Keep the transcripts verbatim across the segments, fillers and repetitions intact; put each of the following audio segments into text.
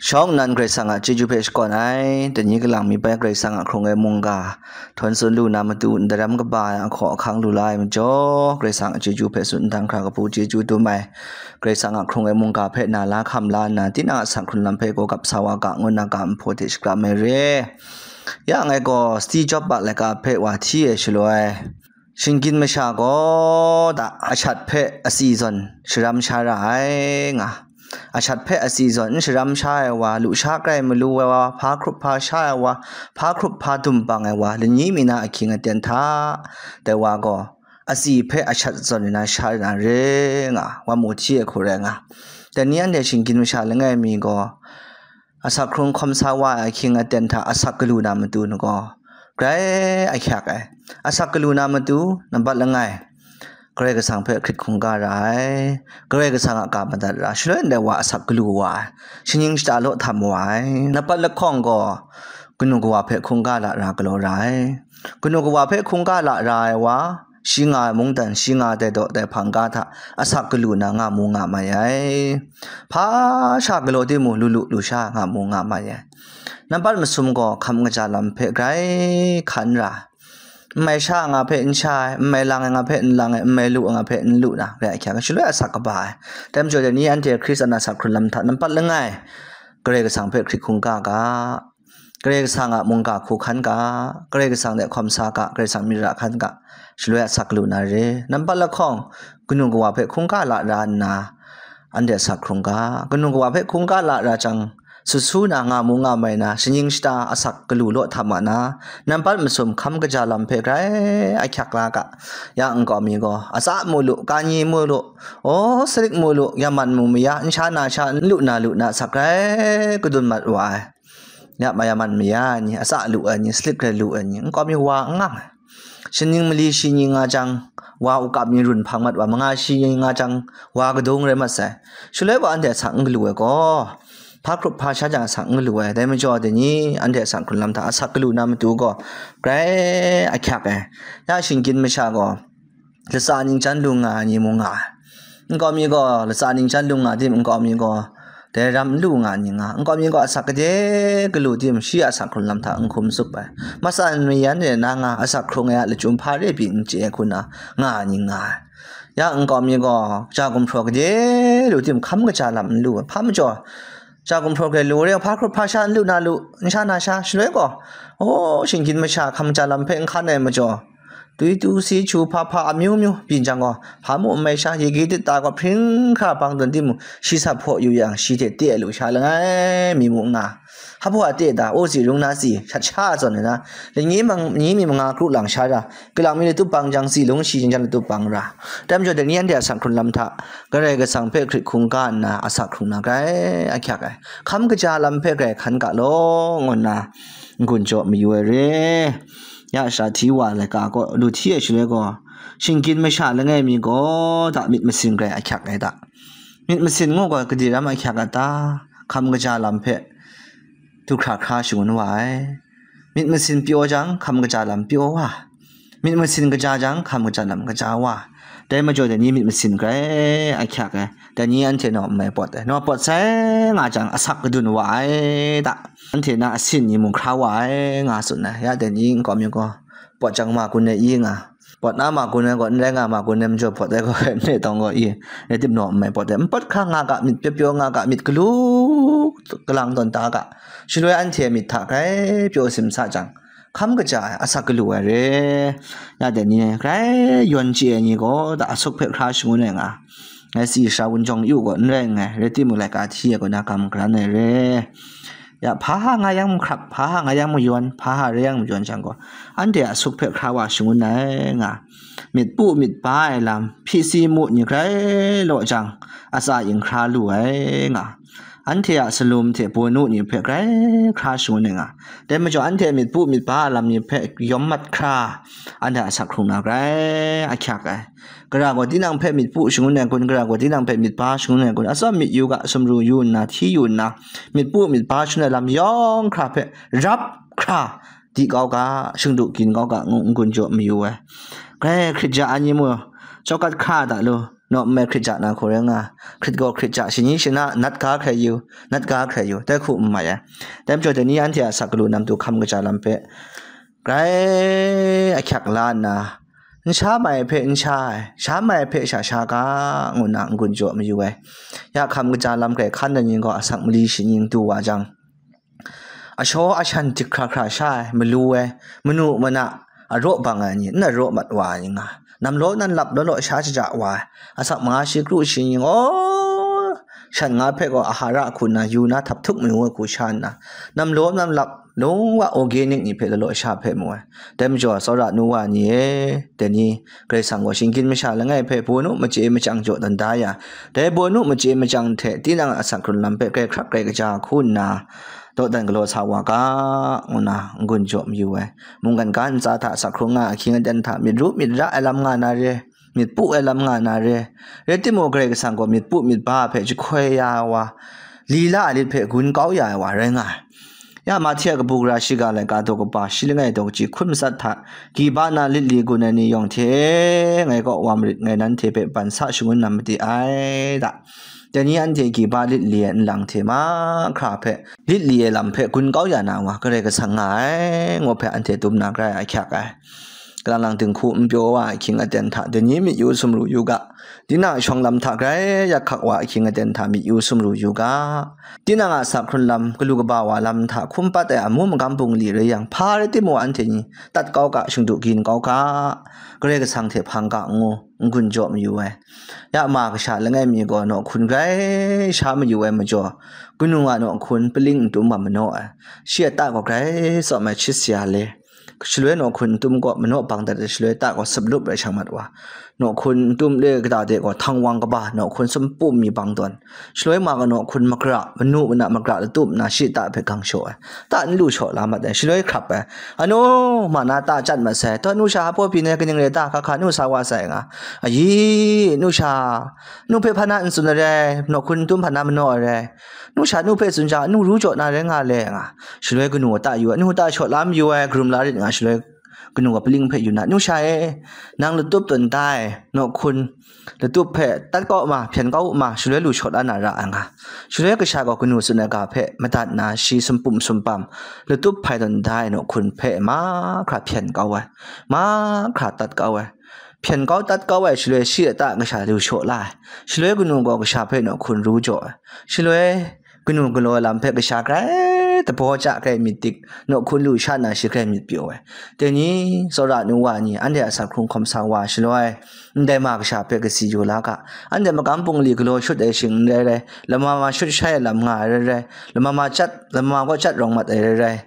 Shawng nnan Karai Kasang a chyeju hpe shakawn ai, dai ni kalang mi bai Karai Kasang a hkrung ai mungga htawn tsun lu na matu, ndaram kaba ai ahkaw ahkang lu la ai majaw, Karai Kasang a chyeju hpe tsun ndang hkra kabu chyeju dum ai, Karai Kasang a hkrung ai mungga hpe na la hkam la nna, tinang a asak hkrun lam hpe gawgap sa wa ga, ngu nna ga nhpaw hte shakram ai re. Ya ngai gaw Steve Jobs a laika hpe wa hti ai shaloi, shinggyim masha gaw da ashat hpe asi zawn sharam sha ra ai nga. Ashat hpe asi zawn n sharam sha ai wa, lusha grai malu ai wa, hpa hkrup hpa sha ai wa, hpa hkrup hpa dum bang ai wa, lani mi na ahkying aten hta, dai wa gaw asi hpe ashat zawn nna sha na re nga, wa mu hti ai hku rai nga. Dai ni anhte shinggyim masha langai mi gaw, asak hkrung hkawm sa wa ai ahkying aten hta asak galu na matu ni gaw, grai ahkyak ai. Asak galu na matu, nambat langai, Karai Kasang hpe hkrit hkungga ra ai, Karai Kasang a ga madat ra, shaloi ndai wa asak galu wa ai, shaning shata law htam wa ai. Nambat lahkawng gaw, kanu kawa hpe hkungga la ra galaw ra ai. Kanu kawa hpe hkungga la ra ai wa, shi nga ai mungdan, shi nga ai dai daw dai hpang ga hta asak galu na nga mu nga mai ai. Hpa sha galaw timung, lu lu lu sha nga mu nga mai ai. Nambat masum gaw hkam kaja lam hpe grai hkan ra, n mai sha ai nga hpe n sha ai, n mai lang ai nga hpe n lang ai, n mai lu ai nga hpe n lu na, grai ahkyak ai, shaloi asak kaba ai. Dai majaw, dai ni anhte Hkristan a asak hkrun lam hta nambat langai, Karai Kasang hpe hkrit hkungga ga, Karai Kasang a mungga hku hkan ga, Karai Kasang de hkawm sa ga, Karai Kasang myit ra hkan ga, shaloi asak galu na re. Nambat lahkawng, kanu kawa hpe hkungga la ra nna, anhte asak hkrung ga, kanu kawa hpe hkungga la ra jang, sut su na nga mu nga mai na, shaning shata asak galu law htam ma na, nambat masum hkam kaja lam hpe grai ahkyak la ga. Ya nkau mi gaw, atsa mu lu, kani mu lu, o, sarik mu lu, yaman mu maya, n sha na sha, n lu na lu na, asak grai kadun mat wa ai. Ya ma yaman maya ai ni, atsa lu ai ni, sarik grai lu ai ni, nkau mi wa n ngang ai. Shaning mali shi ni nga jang, wa ukap ni run hpang mat wa, manga shi ni nga jang, wa kadung rai mat sai. Shaloi gaw anhte asak n galu ai gaw, hpa hkrup hpa sha jang asak n galu ai. Dai majaw, dai ni anhte asak hkrun lam hta asak galu na matu gaw, grai ahkyak ai. Ya shinggyim masha gaw, latsa ningjan lu nga ai ni mung nga ai. Nkau mi gaw latsa ningjan lu nga tim, nkau mi gaw dai ram n lu nga ai ni nga. Nkau mi gaw asak gade galu tim, shi a asak hkrung lam hta n hkum tsup ai. Matsan mayan re na nga, asak hkrung ai a lachyum hpa re pyi n chye ai hku na nga ai ni nga ai. Ya nkau mi gaw ja gumhpraw gade lu tim, hkam kaja lam n lu ai. Hpa majaw, ja gumhpraw gade lu re, hpa hkrup hpa sha n lu na lu, n sha na sha, shaloi gaw, o, shinggyim masha hkam kaja lam hpe n hkan ai majaw, twi tu si chu hpa hpa amyu myu byin jang gaw, hpa mu n mai sha, yege dit ta gaw hpring hkra bang tawn timung, shi sap hpaw yu yang, shi hte te ai lusha langai mi mu nga. Hpa hpaw a te da, o, tsi rung na tsi, shat sha zawn ai na, lani mang, ni mi manga kru lang sha ra, kalang mi latup bang jang, tsi lung shi jang latup bang ra. Dai majaw, dai ni anhte a asak hkrun lam hta, Karai Kasang hpe hkrit hkungga nna asak hkrung na grai ahkyak ai. Hkam kaja lam hpe grai hkan ga law, ngu nna n-gun jaw mayu ai re. Ya sara hti wa ai laika gaw, lu hti ai shaloi gaw, shinggyim masha langai mi gaw da myit masin grai ahkyak ai da. Myit masin ngu gaw gade ram ahkyak a ta? Hkam kaja lam hpe du hkra hkra shangun wa ai. Myit masin pyaw jang, hkam kaja lam pyaw wa. Myit masin kaja jang, hkam kaja lam kaja wa. Dai majaw, dai ni myit masin grai ahkyak ai. Dai ni anhte naw n mai pawt ai. Naw pawt sai nga jang, asak kadun wa ai da. Anhte na asin ni mung hkra wa ai, nga tsun ai. Ya dai ni nkau mi gaw, pawt jang ma gun ai i nga. Pawt na ma gun ai gaw, n rai nga ma gun ai majaw, pawt ai gaw, n rai tawng gaw i. Rai timung, n mai pawt ai. N pawt hkra nga ga, myit pyaw pyaw nga ga, myit galu kalang tawn ta ga. Shaloi anhte myit hta grai pyaw simsa jang, hkam kaja ai, asak galu ai re. Ya dai ni, grai yawn chye ai ni gaw, da asuk hpe hkra shangun ai nga. Ngai tsi sara wunjawng yu gaw n rai nngai, rai timung, laika hti ai gaw na gam karan ai re. Ya, hpa ha nga yang mahkrap, hpa ha nga yang mayawn, hpa ha re yang mayawn jang gaw, anhte a suk hpe hkra wa shangun ai nga. Myit pu myit ba ai lam, hpyi si mu ni grai law jang, atsa ing hkra lu ai nga. Anhte a salum hte bawnu ni hpe grai hkra shangun ai nga. Dai majaw, anhte myit pu myit ba ai lam ni hpe yawm mat hkra, anhte a asak hkrung na grai ahkyak ai. Gara gaw tinang hpe myit pu shangun ai kun, gara gaw tinang hpe myit ba shangun ai kun, atsawm myit yu ga, sumru yu nna, hti yu nna, myit pu myit ba shangun ai lam yawng hkra hpe rap hkra di kau ga, shingdu gin kau ga, ngu n-gun jaw mayu ai. Grai hkrit ja ai ni mu, chawkat hkra da lu, naw n mai hkrit ja na hku rai nga, hkrit gaw hkrit ja, shani shana, nat ga hkrai yu, nat ga hkrai yu, dai hku n mai ai. Dai majaw, dai ni anhte a asak galu nam du hkam kaja lam hpe, grai ahkyak la nna, n sha mai hpe n sha ai, sha mai hpe sha sha ga, ngu nna n-gun jaw mayu ai. Ya hkam kaja lam grai hkan ai ni gaw asak mali shaning du wa jang, ashaw ashan dik hkra hkra sha ai, malu ai, manu mana, araw bang ai ni, n araw mat wa ai ni nga, nam law nan lap law law sha shaja wa ai, asak manga shi kru shi ni gaw, shan nga hpe gaw ahara hku nna yu na htap htuk mayu ai hku sha nna, nam law nan lap lung wa organic ni hpe law law sha hpe mu ai. Dai majaw, tsawra nu wa ni e, dai ni, Karai Kasang gaw shinggyim masha langai hpe bawnu machye machyang jaw dan da ya, dai bawnu machye machyang hte tinang a asak hkrun lam hpe grai hkrak grai kaja hku nna, dawdan galaw sa wa ga, ngu nna n-gun jaw mayu ai. Mungkan ga ntsa hta, asak hkrung nga ahkying aten hta, myit ru myit ra ai lam nga na re, myit pu ai lam nga na re, rai timung, Karai Kasang gaw myit pu myit ba hpe jahkoi ya ai wa, lila ai lit hpe gun kau ya ai wa rai nga ai. Ya Mahte a kabu gara shiga laika daw kaba shi langai daw kaji hkun matsat hta, giba na lit li gun ai ni yawng hte ngai kaw wa marit, ngai nanhte hpe ban sa shangun na made ai da. Dai ni anhte giba lit li ai nlang hte mahkra hpe, lit li ai lam hpe gun kau ya na wa Karai Kasang nga ai, ngu hpe anhte dum na grai ahkyak ai. Kalang lang dinghku n pyaw wa ai ahkying aten hta, dai ni myit yu sumru yu ga, tinang a shawng lam hta grai yak hkak wa ahkying aten hta myit yu sumru yu ga, tinang a asak hkrun lam, galu kaba wa lam hta hkum pat ai amu magam bungli rai yang, hpa rai timung anhte ni tat kau ga, shingdu gin kau ga, Karai Kasang hte hpang ga ngu n-gun jaw mayu ai. Ya ma kasha langai mi gaw nawhkun grai sha mayu ai majaw, kanu a nawhkun paling n tum wa manaw ai, shi a ta gaw grai tsawm ai hkyit sara le. Shaloi nawhkun n tum gaw manaw bang dat ai, shaloi ta gaw saplup ai shang mat wa, nawhkun n tum le kata de gaw htang wang kaba nawhkun sumpum mi bang tawn, shaloi ma gaw nawhkun magra, manu mana magra latup nna shi ta hpe gang shaw ai, ta n lu shaw la mat ai, shaloi hkrap ai, anu, ma na ta chyat mat sai, taw nu sha hpaw byin ai kaning rai ta, hka hka nu sa wa sai nga, ayi, nu sha, nu hpe hpa na n tsun ai rai, nawhkun n tum hpa na manaw ai rai, nu sha nu hpe tsun jang, nu ru jaw na rai nga le nga, shaloi kanu a ta yu ai, nu ta shaw la mayu ai, karum la rit nga, shaloi kanu a paling hpe yu na, nu sha e, nang latup tawn da ai, nawhkun latup hpe tat kau ma, hpyen kau ma, shaloi lu shaw la na ra ai nga. Shaloi kasha gaw kanu tsun ai ga hpe madat nna shi sumpum sumpam, latup hpai tawn da ai nawhkun hpe mahkra hpyen kau ai, mahkra tat kau ai, hpyen kau tat kau ai, shaloi shi a ta kasha lu shaw la ai, shaloi kanu gaw kasha hpe nawhkun ru jaw ai, shaloi kanu galaw lam hpe kasha grai dabaw ja grai myit dik, nawhkun lu sha na shi grai myit pyaw ai. Dai ni, tsawra nu wa ni, anhte a asak hkrung hkawm sa wa shaloi, ndai ma kasha hpe kasi yu la ga, anhte magam bungli galaw shut ai shing n rai rai, lama ma shut shai ai lam nga ai rai rai, lama ma chyat, lama ma gaw chyat rawng mat ai rai rai,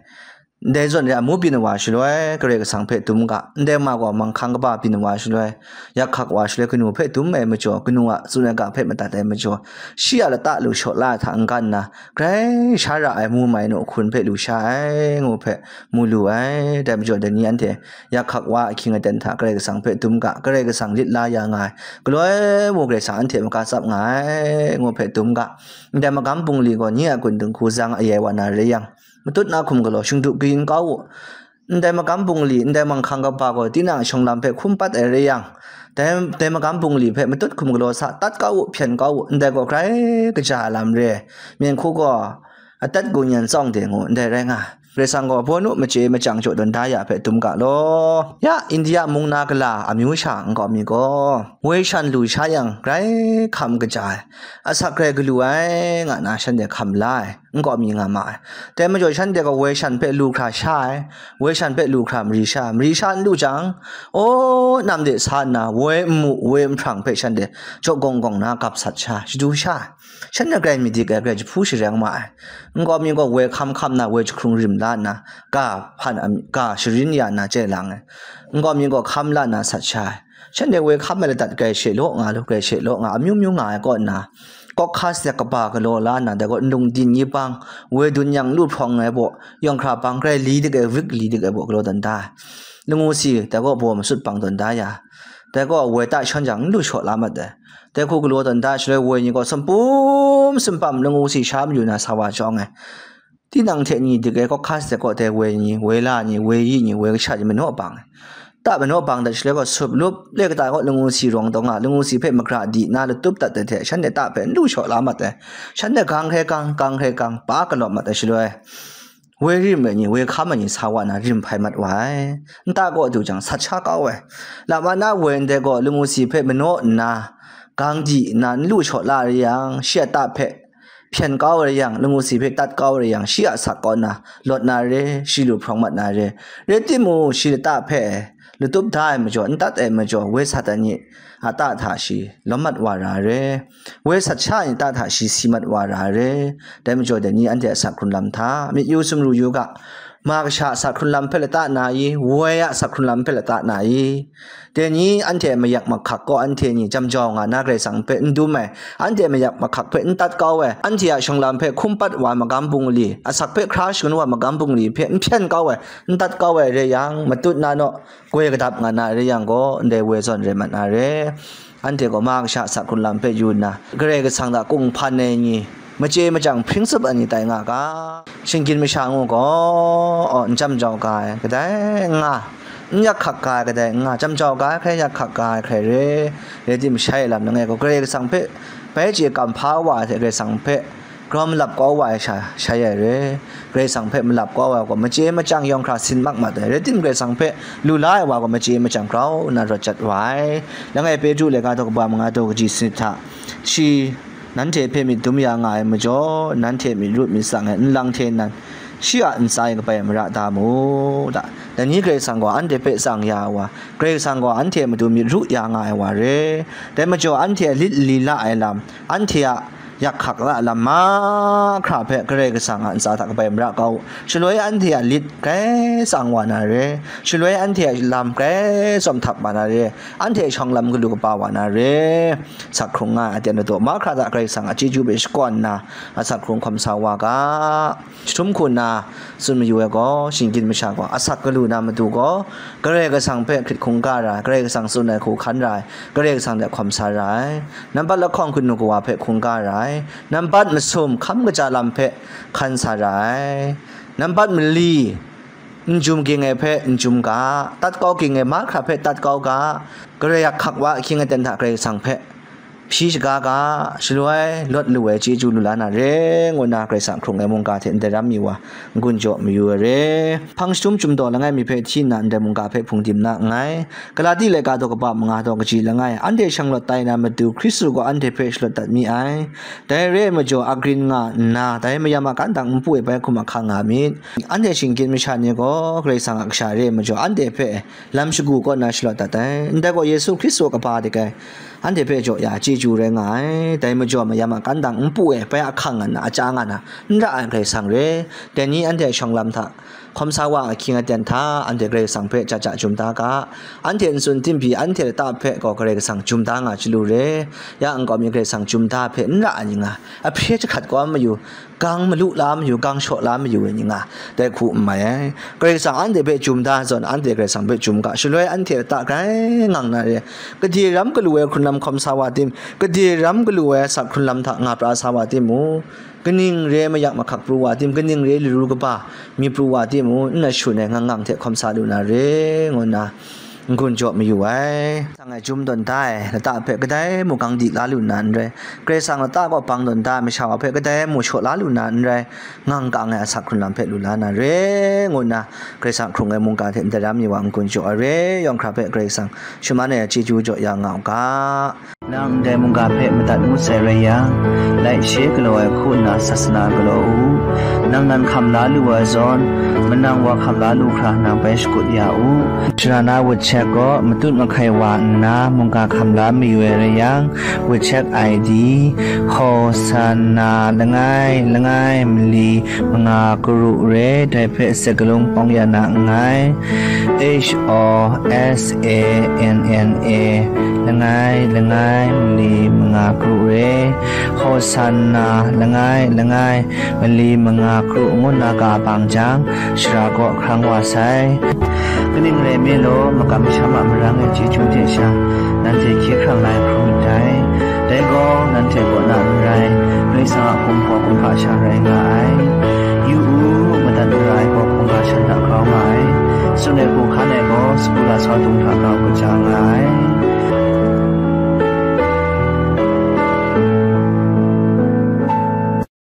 ndai zawn re amu byin wa shaloi, Karai Kasang hpe dum ga, ndai ma gaw manghkang kaba byin wa shaloi, yak hkak wa shaloi, kanu hpe dum ai majaw, kanu a tsun ai ga hpe madat ai majaw, shi a lata lu shaw la ai hta n-ga nna, grai sha ra ai mu mai nawhkun hpe lu sha ai, ngu hpe mu lu ai. Dai majaw, dai ni anhte yak hkak wa ahkying aten hta Karai Kasang hpe dum ga, Karai Kasang lit la ya nga ai, galoi mu Karai Kasang anhte maka tsap nga ai, ngu hpe dum ga, ndai magam bungli gaw nye a gun dinghku zang ayai wa na rai yang, matut na hkum galaw shingdu kayin kau u. Ndai magam bungli, ndai manghkang kaba gaw tinang a shawng lam hpe hkum pat ai rai yang, dai, dai magam bungli hpe matut hkum galaw sa tat kau u, hpyen kau u, ndai gaw grai kaja ai lam re ai. Myen hku gaw atat gun yan tsawng de ngu, ndai rai nga ai. Karai Kasang gaw bawnu machye machyang jaw tawn da ya hpe dum ga law. Ya, India mung na gala amyu sha nkau mi gaw, woi shan lu sha yang, grai hkam kaja ai, asak grai galu ai, nga na shanhte hkam la ai. Nkau mi nga ma ai. Dai majaw shanhte gaw woi shan hpe lu hkra sha ai, woi shan hpe lu hkra mari sha ai, mari sha n lu jang, aw, nam de sa nna, woi nmu, woi nhprang hpe shanhte jaw gawng gawng na gap sat sha ai, shadu sha ai. Shanhte grai myit dik ai, grai jahpu shareng ma ai. Nkau mi gaw woi hkam hkam na, woi jahkrung rim la nna, ga hpan am-, ga sharin ya nna chye lang ai. Nkau mi gaw hkam la nna sat sha ai. Shanhte woi hkam ai ladat grai she law nga lu, grai she law nga, amyu myu nga ai kaw nna, kawk hka sek kaba galaw la nna, dai gaw nlung din ni bang, woi dun yang lu hprawng ai baw, yawng hkra bang grai li dik ai, wik li dik ai baw galaw dan da ai. Langu si, dai gaw baw masut bang tawn da ya. Dai gaw woi ta shawn jang n lu shaw la mat ai. Dai hku galaw tawn da ai shaloi, woi ni gaw sumpum sumpam langu si sha mayu na sa wa jawng ai. Tinang hte ni dik ai kawk hka sek kaw dai woi ni, woi la ni, woi yi ni, woi kasha ni manaw bang ai. Ta manaw bang dat shaloi gaw, sup lup le kata gaw, lung u si rawng taw nga, lung u si hpe magra di nna latup dat ai hte, shanhte ta hpe n lu shaw la mat ai. Shanhte gang hkrai gang, gang hkrai gang, pa kalawp mat ai shaloi, woi rim ai ni, woi hkam ai ni sa wa na, rim hpai mat wa ai. Nta kaw du jang, sat sha kau ai. Lama na woi ndai gaw, lung u si hpe manaw nna, gang di nna, n lu shaw la ai yang, shi a ta hpe hpyen kau ai yang, lung u si hpe tat kau ai yang, shi a asak kaw na lawt na re, shi lu hprawng mat na re. Rai timung, shi lata hpe latup da ai majaw, n tat ai majaw, woi sat ai ni a ta hta shi lawm mat wa ra re. Woi sat sha ai ni ta hta shi si mat wa ra re. Dai majaw, dai ni anhte a asak hkrun lam hta, myit yu sumru yu ga, ma kasha a asak hkrun lam hpe lata na i, woi a asak hkrun lam hpe lata na i, dai ni anhte a mayak mahkak gaw, anhte ni jam jau nga na, Karai Kasang hpe n dum ai, anhte a mayak mahkak hpe n tat kau ai, anhte a shawng lam hpe hkum pat wa ai magam bungli, asak hpe hkra shangun wa ai magam bungli hpe n hpyen kau ai, n tat kau ai rai yang, matut na naw, goi gadap nga na rai yang gaw, ndai woi zawn rai mat na re. Anhte gaw ma kasha a asak hkrun lam hpe yu nna, Karai Kasang hta kunghpan ai ni, machye machyang hpring tsup ai ni tai nga ga, shinggyim masha ngu gaw, aw, n jam jau ga ai, kadai n nga, n yak hkak ga ai, kadai n nga, jam jau ga ai hkrai, yak hkak ga ai hkrai re. Rai timung, shai lam langai gaw, Karai Kasang hpe bai chye kam hpa wa ai hte, Karai Kasang hpe grau malap kau wa ai sha, shai ai re. Karai Kasang hpe malap kau ai gaw, machye machyang yawng hkra sin mak mat ai. Rai timung, Karai Kasang hpe lu la ai wa gaw, machye machyang grau nna rawt jat wa ai. Langai Petru laika daw kaba manga daw kaji sanit hta, shi nanhte hpe myit dum ya nga ai majaw, nanhte myit ru myit tsang ai nlang hte nan, shi a ntsa e kabai mara da mu, da. Dai ni Karai Kasang gaw anhte hpe tsang ya ai wa, Karai Kasang gaw anhte a matu myit ru ya nga ai wa re. Dai majaw, anhte a lit li la ai lam, anhte a yak hkak la ai lam mahkra hpe Karai Kasang a ntsa hta kabai mara kau u. Shaloi anhte a lit grai tsang wa na re. Shaloi anhte a lam grai tsawm htap wa na re. Anhte a shawng lam galu kaba wa na re. Asak hkrung nga ai aten ladaw mahkra hta Karai Kasang a chyeju hpe shakawn nna, asak hkrung hkawm sa wa ga. Jahtum hku nna tsun mayu ai gaw, shinggyim masha gaw, asak galu na matu gaw, Karai Kasang hpe hkrit hkungga ra ai, Karai Kasang tsun ai hku hkan ra ai, Karai Kasang hte hkawm sa ra ai. Nambat lahkawng hkrit nu kawa hpe hkungga ra ai. Nambat masum hkam kaja lam hpe hkan sa ra ai. Nambat mali, n jum ging ai hpe n jum ga, tat kau ging ai mahkra hpe tat kau ga, Karai yak hkak wa ahkying aten hta Karai Kasang hpe hpyi shaga ga, shaloi lawt lu ai chyeju lu la na re, ngu nna Karai Kasang hkrung ai mungga hte ndai ram mi wa n-gun jaw mayu ai re. Hpang jahtum chyum daw langai mi hpe hti nna ndai mungga hpe hpung dim na nngai. Galati laika daw kaba manga daw kaji langai, anhte shanglawt tai na matu Hkristu gaw anhte hpe shalawt dat mi ai. Dai re ai majaw, agrin nga nna, dai mayam a kan dang npu e bai hkum ahkang nga myit. Anhte shinggyim masha ni gaw Karai Kasang a kasha re ai majaw, anhte hpe lam shagu kaw nna shalawt dat ai. Ndai gaw Yesu Hkristu a kaba dik ai, anhte hpe jaw ya chyeju rai nga ai. Dai majaw, mayam a kan dang npu e bai ahkang nga nna, aja nga na, n ra ai Karai Kasang re. Dai ni anhte a shawng lam hta hkawm sa wa ahkying aten hta, anhte Karai Kasang hpe ja ja jum da ga. Anhte n tsun tim pyi, anhte lata hpe gaw Karai Kasang jum da nga chyalu re. Ya nkau mi Karai Kasang jum da hpe n ra ai ni nga, ahpre jahkrat kau mayu, gang malu la mayu, gang shaw la mayu ai ni nga, dai hku n mai ai. Karai Kasang anhte hpe jum da zawn, anhte Karai Kasang hpe jum ga, shaloi anhte lata grai ngang na re. Gade ram galu ai hkrun lam hkawm sa wa tim, gade ram galu ai asak hkrun lam hta nga pra sa wa timung, kaning re mayak mahkak pru wa tim, kaning re laru kaba mi pru wa timung, nna shun ai ngang ngang hte hkawm sa lu na re, ngu nna n-gun jaw mayu ai. Sang ai jum tawn da ai lata hpe kadai mung gang di la lu na n rai, Karai Kasang lata kaw bang tawn da ai masha wa hpe kadai mung shaw la lu na n rai, ngang kang ai asak hkrun lam hpe lu la na re, ngu nna Karai Kasang hkrung ai mungga hte ndai ram mi wa n-gun jaw ai re, yawng hkra hpe Karai Kasang shaman ai chyeju jaw ya nga u ga. Nang ndai mungga hpe madat ngut sai rai yang, laishe galaw ai hku nna sasana galaw u. Nang nan hkam la lu ai zawn, manang wa hkam la lu hkra nang bai shakut ya u. Sara na wut chek gaw matut mahkai wa nna mungga hkam la mayu ai rai yang, wut chek I D, Hosanna langai langai mali manga karu re, dai hpe sakalung pawng ya na nngai. H O S A N N A, langai langai mali manga karu re, Hosanna langai langai mali manga karu ngu nna ga bang jang, sara kaw hkrang wa sai. Kaning rai nme law, makam masham a marang e chyeju hte sha, nanhte hkye hkrang la ai hkrum myit dai. Dai gaw, nanhte kaw na n rai, Karai Kasang a hkum gaw kumhpa sha rai nga ai. Yu u, madat mara ai gaw hkungga shan hta grau nga ai. Tsun ai hku hkan ai gaw, Sagu lasau dung hta grau kaja nga ai.